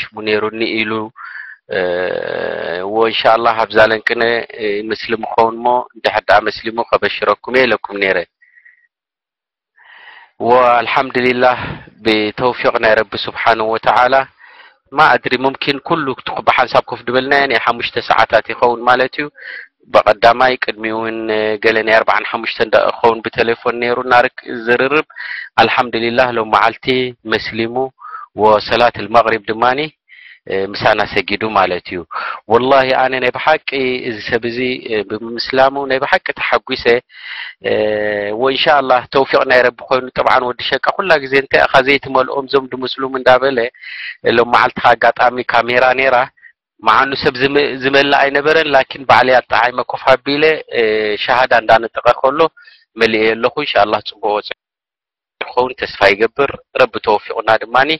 ሽሙ ነይሩኒ ኢሉ። ወኢንሻላህ ኣብዛ ለንቅነ ምስልም ኸውን እሞ እንድሕር ደኣ መስሊሙ ከበሽረኩም እየ ኢለኩም ነይረ። ወኣልሓምዱሊላህ ብተውፊቕ ናይ ረቢ ስብሓንሁ ወተዓላ ማእድሪ ሙምኪን ኩሉ ብሓንሳብ ኮፍ ድበልናዮ ናይ ሓሙሽተ ሰዓታት ይኸውን ማለት እዩ። ብቐዳማይ ቅድሚ እውን ገለ ናይ ኣርባዓን ሓሙሽተን ደቂቕ ክኸውን ብቴሌፎን ነይሩ እናርክ ዝርርብ። ኣልሓምዱሊላህ ሎም መዓልቲ መስሊሙ ወሰላት ልመቕሪብ ድማኒ ምሳና ሰጊዱ ማለት እዩ። ወላሂ ኣነ ናይ ብሓቂ እዚ ሰብ እዚ ብምምስላሙ ናይ ብሓቂ ተሓጒሰ። ወኢንሻኣላህ ተውፊቕ ናይ ረቢ ኮይኑ። ጠብዓን ወዲ ሸቃ ኩላ ግዜ እንታይ ኢኻ ዘይትመልኦም ዞም ድምስሉም እንዳበለ ሎም መዓልቲ ኣጋጣሚ ካሜራ ነይራ። መዓኑ ሰብ ዝመ- ዝመልእ ኣይነበረን፣ ላኪን ባዕለይ ኣጣዓይመ ኮፍ ኣቢለ ሻሃዳ እንዳነጠቐ ከሎ መሊኤ ኣለኹ። ኢንሻኣላህ ጽቡቕ ወጽ ክኸውን ተስፋ ይገብር። ረቢ ተወፊቑና ድማኒ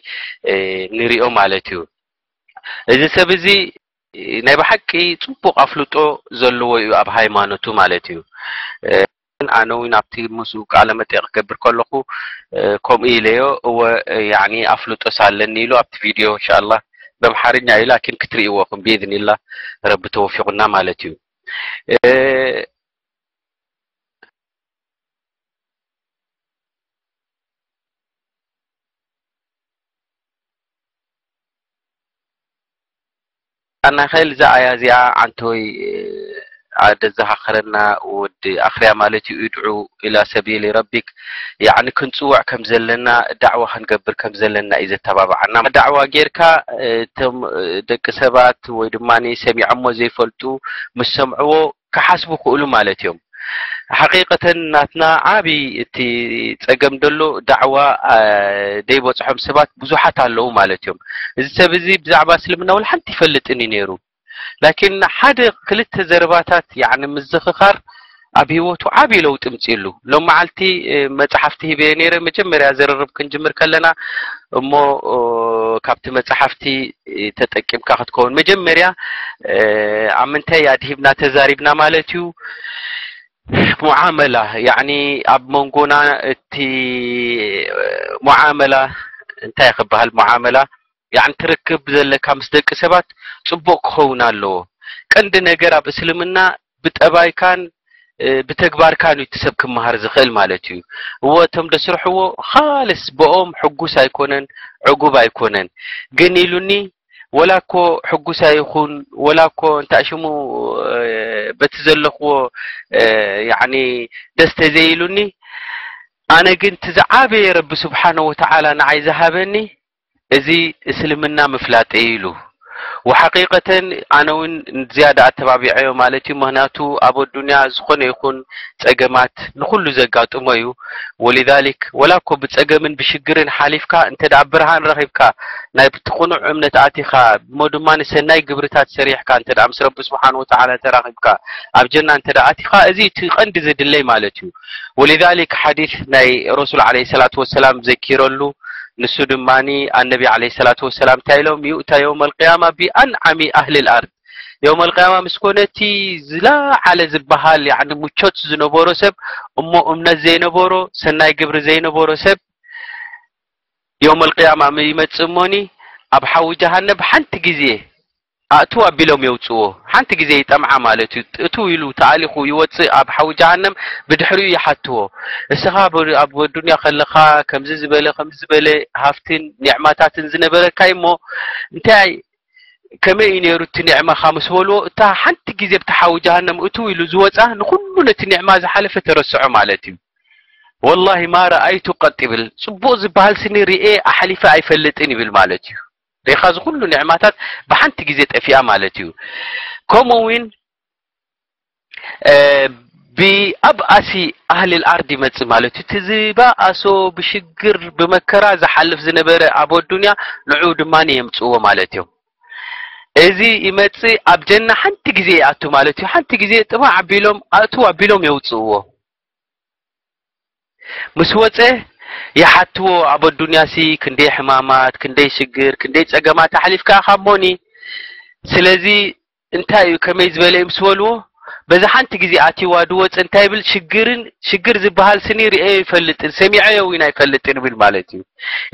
ንሪኦ ማለት እዩ። እዚ ሰብ እዚ ናይ ብሓቂ ጽቡቕ ኣፍልጦ ዘለዎ እዩ ኣብ ሃይማኖቱ ማለት እዩ። ኣነ እውን ኣብቲ ምስኡ ቃለ መጠይቕ ክገብር ከለኹ ከምኡ ኢለዮ። እወ ያኒ ኣፍልጦስ ኣለኒ ኢሉ ኣብቲ ቪድዮ እንሻላ በምሓርኛ እዩ ላኪን ክትርእይዎ ኹም ብኢዝኒላ ረቢ ተወፊቑና ማለት እዩ። ኣናኸል እዛ ኣያ እዚኣ ዓንተወይ ኣደዘኻኽረና ወዲ ኣኽርያ ማለት እዩ። ادعو إلى سبيل ربك ያዕኒ ክንፅውዕ ከም ዘለና ዳዕዋ ክንገብር ከም ዘለና እዩ ዘተባብዓና። ዳዕዋ ጌርካ እቶም ደቂ ሰባት ወይ ድማ ሰሚዖሞ ዘይፈልጡ ምስ ሰምዕዎ ክሓስቡ ክእሉ ማለት እዮም። ሓቂቀተን ናትና ዓቢ እቲ ጸገም ደሎ ዳዕዋ ደይበጽሖም ሰባት ብዙሓት ኣለዉ ማለት እዮም። እዚ ሰብ እዚ ብዛዕባ እስልምና ወላ ሓንቲ ይፈልጥን እዩ ነይሩ። ላኪን ሓደ ክልተ ዘረባታት ያዕኒ ምዝኽኻር ኣብ ህይወቱ ዓቢ ለውጢ ምጽእሉ። ሎም መዓልቲ መጽሓፍቲ ሂበዮ ነይረ። መጀመርያ ዝርርብ ክንጅምር ከለና እሞ ካብቲ መጽሓፍቲ ተጠቂምካ ክትከውን መጀመርያ ኣብ ምንታይ ኣድሂብና ተዛሪብና ማለት እዩ። ሙዓመላ ያዕኒ ኣብ መንጎና እቲ ሙዓመላ እንታይ ክበሃል ሙዓመላ ያዕኒ ትርክብ ዘለካ ምስ ደቂ ሰባት ጽቡቕ ክኸውን ኣለዎ። ቀንዲ ነገር ኣብ እስልምና ብጠባይካን ብተግባርካን እዩ እቲ ሰብ ክመሃር ዝኽእል ማለት እዩ። እወ እቶም ደስርሕዎ ኻልስ ብኦም ሕጉስ ኣይኮነን ዕጉብ ኣይኮነን ግን ኢሉኒ ወላ እኮ ሕጉስ ኣይኹን ወላ እኮ እንታይ ሽሙ በቲ ዘለኽዎ ያዕኒ ደስ ተዘይኢሉኒ ኣነ ግን እቲ ዝዓበየ ረቢ ስብሓነ ወተዓላ ንዓይ ዝሃበኒ እዚ እስልምና ምፍላጠይ ኢሉ። ወሓቂቀተን ኣነ እውን ዝያዳ ኣተባቢዐዮ ማለት እዩ። ምክንያቱ ኣብ ኣዱንያ ዝኾነ ይኹን ጸገማት ንኹሉ ዘጋጥሞ እዩ። ወሊዛሊክ ወላ እኮ ብጸገምን ብሽግርን ሓሊፍካ እንተ ደኣ ብርሃን ረኺብካ ናይ ብቲ ቅኑዕ እምነት ኣቲኻ እሞ ድማ ንሰናይ ግብርታት ሰሪሕካ እንተ ደኣ ምስ ረቢ ስብሓን ወተዓላ ተራኺብካ ኣብ ጀና እንተ ደኣ ኣቲኻ እዚ እቲ ቀንዲ ዝድለይ ማለት እዩ። ወሊዛሊክ ሓዲስ ናይ ረሱል ዓለይሂ ሰላቱ ወሰላም ዘኪረሉ ንሱ ድማ ኣነቢ ዓለይሂ ሰላቱ ወሰላም እንታይ ኢሎም ይኡታ የውም ኣልቅያማ ቢኣንዓሚ ኣህሊ ልኣርድ የውም ኣልቅያማ ምስ ኮነ እቲ ዝለዓለ ዝበሃል ያዕኒ ምቾት ዝነበሮ ሰብ እሞ እምነት ዘይነበሮ ሰናይ ግብሪ ዘይነበሮ ሰብ የውም ኣልቅያማ ይመጽእ እሞኒ ኣብ ሓዊ ጀሃነብ ሓንቲ ግዜ ኣእትው ኣቢሎም የውፅዎ ሓንቲ ግዜ ይጠምዓ ማለት እዩ። እትው ኢሉ ተኣሊኹ ይወፅእ ኣብ ሓዊ ጀሃነም ብድሕሪኡ ይሓትዎ እስኻ ኣብ ኣዱንያ ከለኻ ከምዚ ዝበለ ከምዚ ዝበለ ሃፍትን ኒዕማታትን ዝነበረካ እሞ እንታይ ከመይ እዩ ነይሩ እቲ ኒዕማኻ ምስ በልዎ እታ ሓንቲ ግዜ ብቲ ሓዊ ጀሃነም እትው ኢሉ ዝወፃ ንኩሉ ነቲ ኒዕማ ዝሓለፈ ተረስዖ ማለት እዩ። ወላሂ ማ ረኣይቱ ቀጥ ይብል ጽቡቕ ዝበሃል ስኒ ርኤ ኣሕሊፈ ኣይፈልጥን ይብል ማለት እዩ። ሪኻ እዚ ኩሉ ኒዕማታት ብሓንቲ ግዜ ጠፊኣ ማለት እዩ። ከምኡ እውን ብኣብኣሲ ኣህሊ ልኣርድ ይመጽእ ማለት እዩ። እቲ ዝበኣሶ ብሽግር ብመከራ ዝሓልፍ ዝነበረ ኣብ ኣዱንያ ንዑ ድማ የምጽእዎ ማለት እዮም። እዚ ይመጽእ ኣብ ጀና ሓንቲ ግዜ ይኣቱ ማለት እዩ። ሓንቲ ግዜ ጥማዕ ኣቢሎም ኣእትው ኣቢሎም የውጽእዎ። ምስ ወፀ ይሓትዎ ኣብ ኣዱንያሲ ክንደይ ሕማማት ክንደይ ሽግር ክንደይ ፀገማት ኣሕሊፍካ ኢኻ እሞኒ ስለዚ እንታይ እዩ ከመይ ዝበለ እዩ ምስ በልዎ በዚ ሓንቲ ግዜ ኣትይዋ ድወፅ እንታይ ይብል? ሽግርን ሽግር ዝበሃል ስኒ ርእየ ይፈልጥን ሰሚዐዮ እውን ኣይፈልጥን ይብል ማለት እዩ።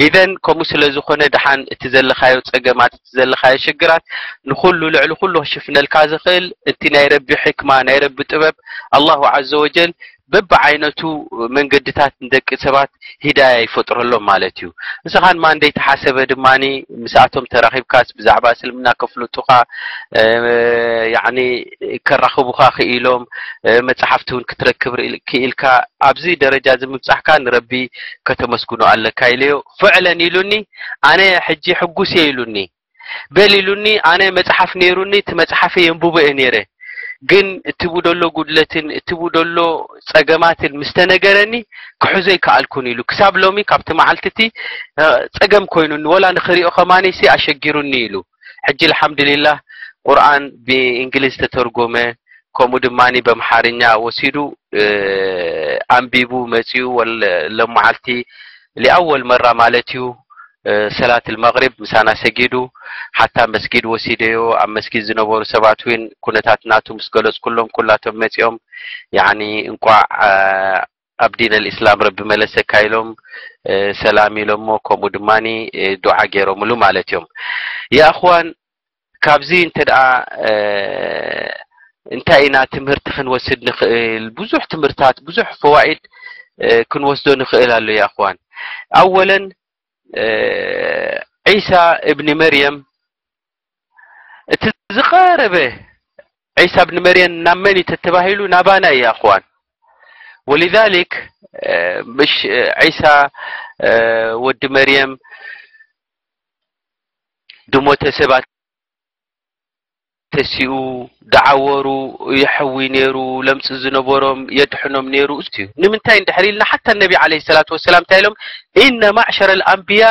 ኢዘን ከምኡ ስለ ዝኾነ ደሓን እቲ ዘለኻዮ ጸገማት፣ እቲ ዘለኻዮ ሽግራት ንኹሉ ልዕሊ ኩሉ ክሽፍነልካ ዝኽእል እቲ ናይ ረቢ ሕክማ፣ ናይ ረቢ ጥበብ ኣላሁ ዓዘ ወጀል በብዓይነቱ መንገድታት ንደቂ ሰባት ሂዳያ ይፈጥረሎም ማለት እዩ። ንስኻን ማን ደይተሓሰበ ድማ ምስኣቶም ተራኺብካስ ብዛዕባ እስልምና ከፍልጡኻ ያኒ ከራኽቡኻ ክኢሎም መፅሓፍቲ እውን ክትረክብ ክኢልካ ኣብዚ ደረጃ እዚ ምብፃሕካ ንረቢ ከተመስግኖ ኣለካ ኢለዮ። ፍዕለን ኢሉኒ። ኣነ ሕጂ ሕጉስ እየ ኢሉኒ። በል ኢሉኒ። ኣነ መፅሓፍ ነይሩኒ፣ እቲ መፅሓፈይ የንብቦ እየ ነይረ። ግን እትብኡ ደሎ ጉድለትን እትብኡ ደሎ ፀገማትን ምስ ተነገረኒ ክሕዞ ኣይከኣልኩን ኢሉ። ክሳብ ሎሚ ካብቲ መዓልቲ እቲ ፀገም ኮይኑኒ፣ ወላ ንኽሪኦ ከማነይሲ ኣሸጊሩኒ ኢሉ። ሕጂ ኣልሓምዱሊላህ ቁርኣን ብእንግሊዝ ተተርጎመ፣ ከምኡ ድማ በምሓርኛ ወሲዱ ኣንቢቡ መፂኡ። ወል ለመዓልቲ ሊኣወል መራ ማለት እዩ ሰላት ልመቕሪብ ምሳና ሰጊዱ። ሓታ መስጊድ ወሲደዮ። ኣብ መስጊድ ዝነበሩ ሰባት እውን ኩነታት ናቱ ምስ ገለፅኩሎም ኩላቶም መፂኦም ያኒ እንቋዕ ኣብ ዲን ልእስላም ረቢ መለሰካ ኢሎም ሰላም ኢሎሞ። ከምኡ ድማ ዱዓ ገይሮምሉ ማለት እዮም። የእኽዋን ካብዚ እንተ ደኣ እንታይ ኢና ትምህርቲ ክንወስድ ንኽእል? ብዙሕ ትምህርታት ብዙሕ ፈዋኢድ ክንወስዶ ንኽእል ኣሎ። የእኽዋን ኣወለን ዒሳ እብኒ መርየም እቲ ዝቐረበ ዒሳ እብኒ መርየም ናብ መን እዩ ተተባሂሉ? ናባና እዩ ኣኽዋን። ወሊዛሊክ ምሽ ዒሳ ወዲ መርየም ድሞተ ሰባት ተሲኡ ደዓወሩ። ይሐዊ ነይሩ። ለምፂ ዝነበሮም የድሕኖም ነይሩ። እሱ እዩ። ንምንታይ እንድሕር ኢልና ሓታ ነቢ ዓለይሂ ሰላቱ ወሰላም እንታይ ኢሎም? ኢነ ማዕሸረ ልኣንብያ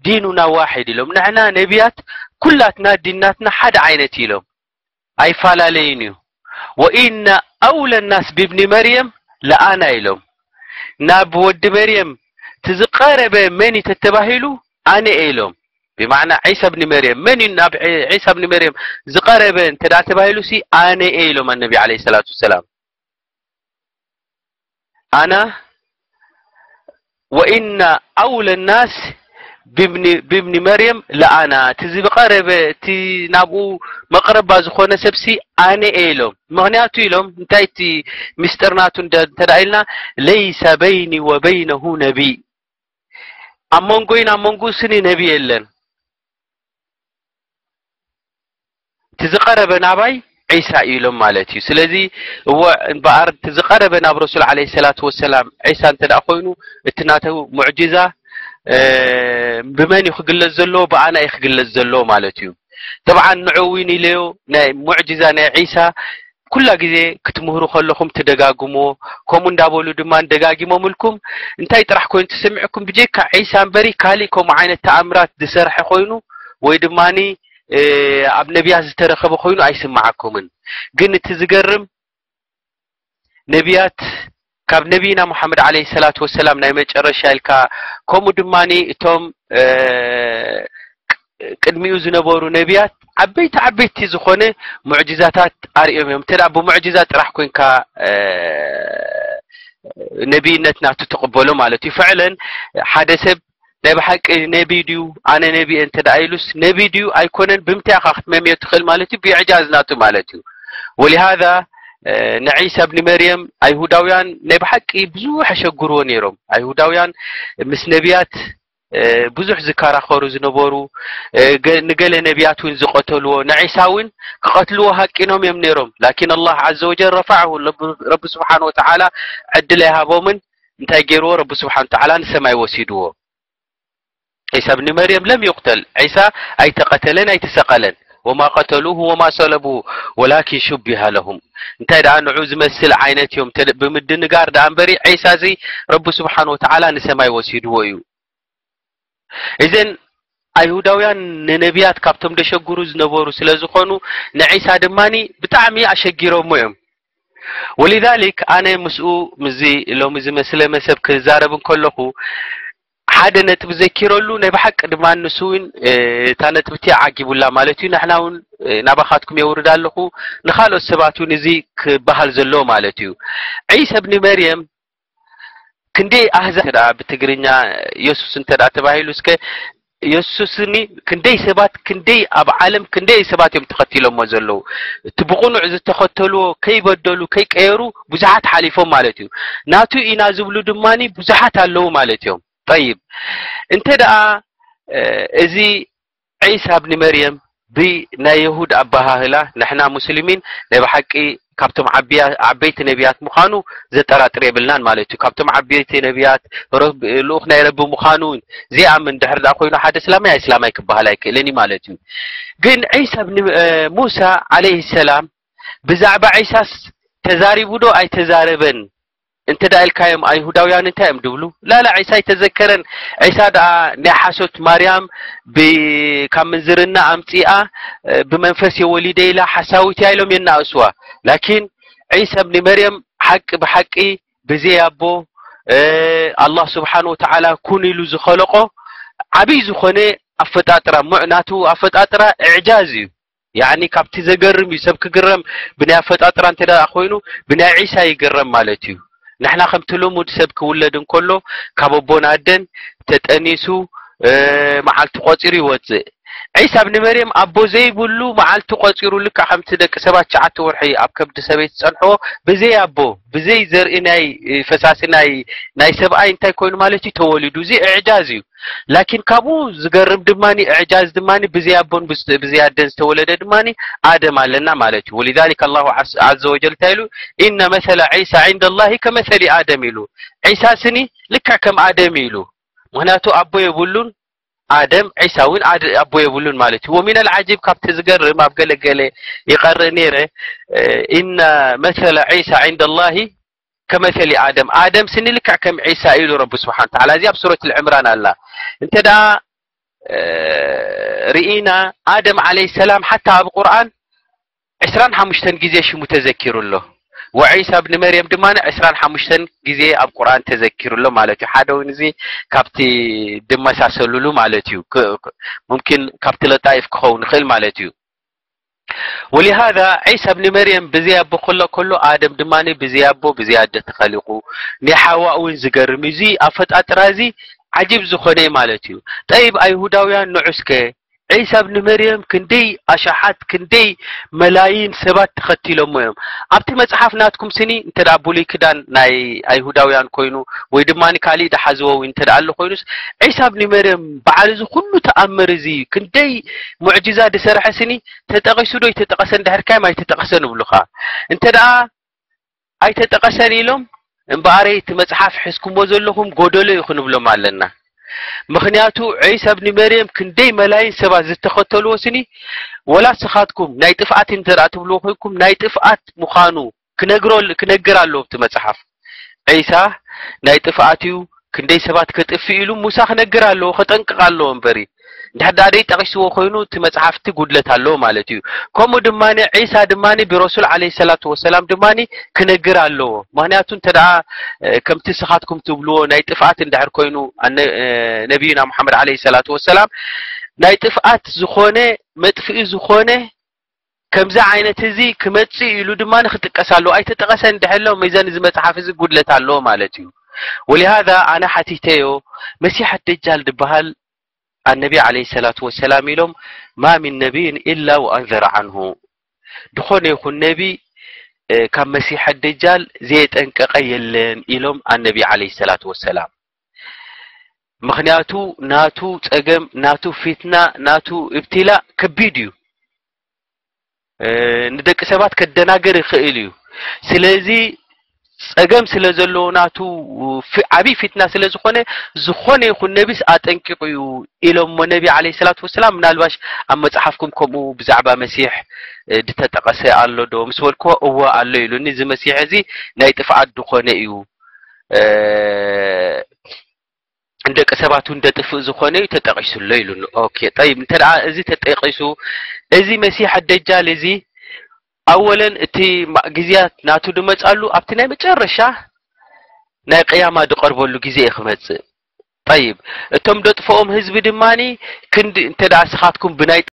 ዲኑና ዋሒድ ኢሎም። ንሕና ነቢያት ኩላትና ዲናትና ሓደ ዓይነት ኢሎም ኣይፈላለይን እዩ። ወኢነ ኣውለ ናስ ብብኒ መርየም ለኣና ኢሎም። ናብ ወዲ መርየም እቲ ዝቐረበ መን እዩ ተተባሂሉ ኣነ እየ ኢሎም። ብማዕና ዒሳ ብኒ መርየም መን እዩ ናብ ዒሳ ብኒ መርየም ዝቐረበ እንተ ደኣ ተባሂሉ ሲ ኣነ እየ ኢሎም ኣነቢ ዓለይሂ ሰላቱ ወሰላም። ኣና ወኢነ ኣውለ ናስ ብብኒ መርየም ለኣና፣ እቲ ዝቐረበ እቲ ናብኡ መቕረባ ዝኾነ ሰብሲ ኣነ እየ ኢሎም። ምኽንያቱ ኢሎም እንታይ እቲ ምስጢር ናቱ እንተ ኢልና ለይሰ በይኒ ወበይነሁ ነቢይ፣ ኣብ መንጎይን ኣብ መንጎኡ ስኒ ነቢ የለን። እቲ ዝቐረበ ናባይ ዒሳ እዩ ኢሎም ማለት እዩ። ስለዚ እወ እምበኣር እቲ ዝቐረበ ናብ ረሱል ዓለይሂ ሰላቱ ወሰላም ዒሳ እንተ ደኣ ኮይኑ እቲ ናተው ሙዕጂዛ ብመን እዩ ክግለጽ ዘለዎ? ብኣና እዩ ክግለጽ ዘለዎ ማለት እዩ። ጠብዓን ንዑ እውን ኢለዮ ናይ ሙዕጂዛ ናይ ዒሳ ኩላ ግዜ ክትምህሩ ከለኹም ትደጋግምዎ። ከምኡ እንዳበሉ ድማ ደጋጊሞምልኩም እንታይ ጥራሕ ኮይኑ ትስምዕኩም? ብጀካ ዒሳ እምበሪ ካሊእ ከምኡ ዓይነት ተኣምራት ዝሰርሐ ኮይኑ ወይ ድማ ኣብ ነቢያት ዝተረኸበ ኮይኑ ኣይስምዓኩምን። ግን እቲ ዝገርም ነቢያት ካብ ነቢይና ሙሓመድ ዓለይሂ ሰላቱ ወሰላም ናይ መጨረሻ ኢልካ ከምኡ ድማ እቶም ቅድሚኡ ዝነበሩ ነቢያት ዓበይቲ ዓበይቲ ዝኾነ ሙዕጅዛታት ኣርእዮም እዮም። እንተ ብሙዕጅዛ ጥራሕ ኮንካ ነቢይነት ናቱ ትቕበሎ ማለት እዩ። ፍዕለን ሓደ ሰብ ናይ ብሓቂ ነቢ ድዩ ኣነ ነቢ እየ እንተ ደኣ ኢሉስ ነቢ ድዩ ኣይኮነን ብምንታይ ኢኻ ክትመምዮ ትኽእል ማለት እዩ? ብኢዕጃዝ ናቱ ማለት እዩ። ወሊሃዛ ንዒሳ ብኒ መርየም ኣይሁዳውያን ናይ ብሓቂ ብዙሕ ኣሸግርዎ ነይሮም። ኣይሁዳውያን ምስ ነቢያት ብዙሕ ዝከራኸሩ ዝነበሩ፣ ንገለ ነቢያት እውን ዝቐተልዎ፣ ንዒሳ እውን ክቐትልዎ ሃቂኖም እዮም ነይሮም። ላኪን ኣላህ ዓዘ ወጀል ረፈዐሁ፣ ረቢ ስብሓን ወተዓላ ዕድል ኣይሃቦምን። እንታይ ገይርዎ? ረቢ ስብሓን ወተዓላ ንሰማይ ወሲድዎ። ዒሳ ብኒ መርየም ለም ዩቅተል፣ ዒሳ ኣይተቐተለን ኣይተሰቐለን። ወማ ቀተሉሁ ወማ ሰለቡሁ ወላኪን ሹቢሃ ለሁም። እንታይ ደኣ ንዑ ዝመስል ዓይነት እዮም ብምድንጋር ደኣ እምበሪ ዒሳ እዚ ረቢ ስብሓን ወተዓላ ንሰማይ ወሲድዎ እዩ። እዘን ኣይሁዳውያን ንነቢያት ካብቶም ደሸግሩ ዝነበሩ ስለ ዝኾኑ ንዒሳ ድማ ብጣዕሚ ኣሸጊሮሞ እዮም። ወሊዛሊክ ኣነ ምስኡ ምስዚ ሎሚ ዝመስለ መሰብ ክዛረብ እንከለኹ ሓደ ነጥቢ ዘኪረሉ ናይ ብሓቂ ድማ ንሱ እውን እታ ነጥቢ እቲኣ ዓጊቡላ ማለት እዩ። ንሕና እውን ናባኻትኩም የውርድ ኣለኹ፣ ንኻልኦት ሰባት እውን እዚ ክበሃል ዘለዎ ማለት እዩ። ዒሳ ብኒ መርየም ክንደይ ኣህዛብ እንተ ደኣ ብትግርኛ የሱስ እንተ ደኣ ተባሂሉ እስከ የሱስኒ ክንደይ ሰባት ክንደይ ኣብ ዓለም ክንደይ ሰባት እዮም ተኸቲሎሞ ዘለዉ። እቲ ብቕኑዕ ዝተኸተልዎ ከይበደሉ ከይቀየሩ ብዙሓት ሓሊፎም ማለት እዩ። ናቱ ኢና ዝብሉ ድማኒ ብዙሓት ኣለዉ ማለት እዮም። ጠይብ እንተ ደኣ እዚ ዒሳ ብኒ መርየም ብናይ የሁድ ኣበሃህላ ንሕና ሙስሊሚን ናይ ብሓቂ ካብቶም ዓብያ- ዓበይቲ ነቢያት ምዃኑ ዘጠራጥር የብልናን ማለት እዩ። ካብቶም ዓበይቲ ነቢያት ረብ- ልኡኽ ናይ ረቢ ምዃኑ እውን ዘይኣምን ድሕር ደኣ ኮይኑ ሓደ እስላማይ ኣይ እስላማይ ክበሃል ኣይክእልን እዩ ማለት እዩ። ግን ዒሳ ብኒ እ፣ ሙሳ ዓለይሂ ሰላም ብዛዕባ ዒሳስ ተዛሪቡ ዶ ኣይተዛረበን እንተ ደኣ ኢልካዮም ኣይሁዳውያን እንታይ እዮም ድብሉ? ላላ ዒሳ ኣይተዘከረን። ዒሳ ደኣ ናይ ሓሶት ማርያም ብ- ካብ ምንዝርና ኣምጺኣ እ፣ ብመንፈስ የወሊደ ኢላ ሓሳዊት እያ ኢሎም የናእስዋ። ላኪን ዒሳ ብኒ መርየም ሓቂ ብሓቂ ብዘይ ኣቦ እ፣ ኣላህ ስብሓን ወተዓላ ኩን ኢሉ ዝኸለቆ ዓብይ ዝኾነ ኣፈጣጥራ ሙ- ናቱ ኣፈጣጥራ እዕጃዝ እዩ። ያኒ ካብቲ ዘገርም እዩ። ሰብ ክግረም ብናይ ኣፈጣጥራ እንተ ደኣ ኮይኑ ብናይ ዒሳ ይግረም ማለት እዩ። ንሕና ከምቲ ልሙድ ሰብ ክውለድ እንከሎ ካብ ኣቦን ኣደን ተጠኒሱ እ፣ መዓልቲ ቆጺሩ ይወጽእ። ዒሳ ብኒ መርየም ኣቦ ዘይብሉ መዓልቲ ቆጺሩ ልክዕ ከምቲ ደቂ ሰባት ትሽዓተ ወርሒ ኣብ ከብዲ ሰበይቲ ጸንሕዎ ብዘይ ኣቦ ብዘይ ዘርኢ ናይ እ፣ ፈሳሲ ናይ ናይ ሰብኣይ እንታይ ኮይኑ ማለት እዩ ተወሊዱ። እዚ እዕጃዝ እዩ። ላኪን ካብኡ ዝገርም ድማኒ እዕጃዝ ድማኒ ብዘይ ኣቦን ብዝ- ብዘይ ኣደን ዝተወለደ ድማኒ ኣደም ኣለና ማለት እዩ። ወሊዛሊክ ኣላሁ ዓስ- ዓዘ ወጀል እንታይ ኢሉ? ኢነ መሰለ ዒሳ ዒንደ ላሂ ከመሰሊ ኣደም ኢሉ። ዒሳ ስኒ ልክዕ ከም ኣደም እዩ ኢሉ። ምክንያቱ ኣቦ የብሉን ኣደም ዒሳ እውን ኣድ- ኣቦ የብሉን ማለት እዩ። ወሚነል ዓጂብ ካብቲ ዝገርም ኣብ ገለገለ ይቐርእ ነይረ እ፣ ኢነ መሰለ ዒሳ ዒንደ ላሂ ከመሰሊ ኣደም ኣደም ስኒ ልክዕ ከም ዒሳ ኢሉ ረቢ ስብሓን ተዓላ እዚ ኣብ ሱረት ልዕምራን ኣላ። እንተ ደኣ እ፣ ርኢና ኣደም ዓለይ ሰላም ሓታ ኣብ ቁርኣን ዕስራን ሓሙሽተን ግዜ ሽሙ ተዘኪሩ ኣሎ። ወዒሳ ብኒ መርየም ድማ ዕስራን ሓሙሽተን ግዜ ኣብ ቁርኣን ተዘኪሩ ኣሎ ማለት እዩ። ሓደ እውን እዚ ካብቲ ድመሳሰሉሉ ማለት እዩ። ክ- ክ- ሙምኪን ካብቲ ለጣይፍ ክኸውን ይኽእል ማለት እዩ። ወሊሃዛ ዒሳ ብኒ መርየም ብዘይ ኣቦ ከሎ ከሎ ኣደም ድማ ብዘይ ኣቦ ብዘይ ኣደ ተኸሊቑ ናይ ሓዋ እውን ዝገርም እዩ። እዚ ኣፈጣጥራ እዚ ዓጂብ ዝኾነ እዩ ማለት እዩ። ጠይብ ኣይሁዳውያን ንዑስከ ዒሳ ብኒ መርየም ክንደይ ኣሽሓት ክንደይ መላይን ሰባት ተኸቲሎሞ እዮም። ኣብቲ መጽሓፍ ናትኩም ስኒ እንተ ደኣ ብሉይ ክዳን ናይ ኣይሁዳውያን ኮይኑ ወይ ድማ ካሊእ ደሓዝዎ እንተ ደኣ ኣሎ ኮይኑስ ዒሳ ብኒ መርየም በዓል እዚ ኩሉ ተኣምር እዚ ክንደይ ሙዕጅዛ ድሰርሐ ስኒ ተጠቒሱ ዶ ይተጠቐሰ እንድሕር ካዮም ኣይተጠቐሰን እብሉኻ። እንተ ደኣ ኣይተጠቐሰን ኢሎም እምበኣረይ እቲ መጽሓፍ ሒዝኩሞ ዘለኹም ጎደሎ እዩ ክንብሎም ኣለና። ምኽንያቱ ዒሳ ብኒ መርየም ክንደይ መላይን ሰባት ዝተኸተልዎ ስኒ ወላ ስኻትኩም ናይ ጥፍኣት እንተ ደኣ ትብልዎ ኮይንኩም ናይ ጥፍኣት ምዃኑ ክነግሮ ክነግር ኣለዎ ኣብቲ መጽሓፍ። ዒሳ ናይ ጥፍኣት እዩ ክንደይ ሰባት ከጥፍእ ኢሉ ሙሳ ክነግር ኣለዎ ከጠንቅቕ ኣለዎ እምበሪ እንድሕር ደኣ ደይ ጠቒስዎ ኮይኑ እቲ መጽሓፍቲ ጉድለት ኣለዎ ማለት እዩ። ከምኡ ድማ ዒሳ ድማ ብረሱል ዓለይሂ ሰላቱ ወሰላም ድማ ክነግር ኣለዎ። ምክንያቱ እንተ ደኣ እ፣ ከምቲ ስኻትኩም ትብልዎ ናይ ጥፍኣት እንድሕር ኮይኑ ኣነ- እ፣ ነቢዩና ሙሓመድ ዓለይሂ ሰላቱ ወሰላም ናይ ጥፍኣት ዝኾነ መጥፍኢ ዝኾነ ከምዚ ዓይነት እዚ ክመጽእ ኢሉ ድማ ክጥቀስ ኣለዎ። ኣይተጠቐሰን እንድሕር ኣሎ ሚዛን እዚ መጽሓፍ እዚ ጉድለት ኣለዎ ማለት እዩ። ወሊሃዛ ኣነ ሓቲተዮ መሲሕ ደጃል ዝበሃል ኣነቢ ዓለይሂ ሰላቱ ወሰላም ኢሎም ማ ሚን ነቢይን ኢላ ወኣንዘረ ዓንሁ ድኾነ ይኹን ነቢ እ፣ ካብ መሲሐ ደጃል ዘየጠንቀቐ የለን ኢሎም ኣነቢ ዓለይሂ ሰላቱ ወሰላም። ምኽንያቱ ናቱ ጸገም ናቱ ፊትና ናቱ እብትላ ከቢድ እዩ። እ፣ ንደቂ ሰባት ከደናገር ይኽእል እዩ። ስለዚ ጸገም ስለ ዘለዎ ናቱ ፊ- ዓብይ ፊትና ስለ ዝኾነ ዝኾነ ይኹን ነቢስ ኣጠንቂቑ እዩ ኢሎሞ ነቢ ዓለይሂ ሰላቱ ወሰላም። ምናልባሽ ኣብ መጽሓፍኩም ከምኡ ብዛዕባ መሲሕ እ፣ ድተጠቐሰ ኣሎ ዶ ምስ በልኩዎ እወ ኣሎ ኢሉኒ። እዚ መሲሕ እዚ ናይ ጥፍኣት ዝኾነ እዩ እ፣ ንደቂ ሰባት እውን ደጥፍእ ዝኾነ እዩ ተጠቒሱ ኣሎ ኢሉኒ። ኦኬ ጠይብ እንተ ደኣ እዚ ተጠቒሱ እዚ መሲሕ ደጃል እዚ ኣወለን እቲ ማ- ግዜያት ናቱ ድመጻሉ ኣብቲ ናይ መጨረሻ ናይ ቅያማ ድቐርበሉ ግዜ እዩ ክመጽእ። ጠይብ እቶም ደጥፍኦም ህዝቢ ድማኒ ክንዲ እንተ ደኣ ስኻትኩም ብናይ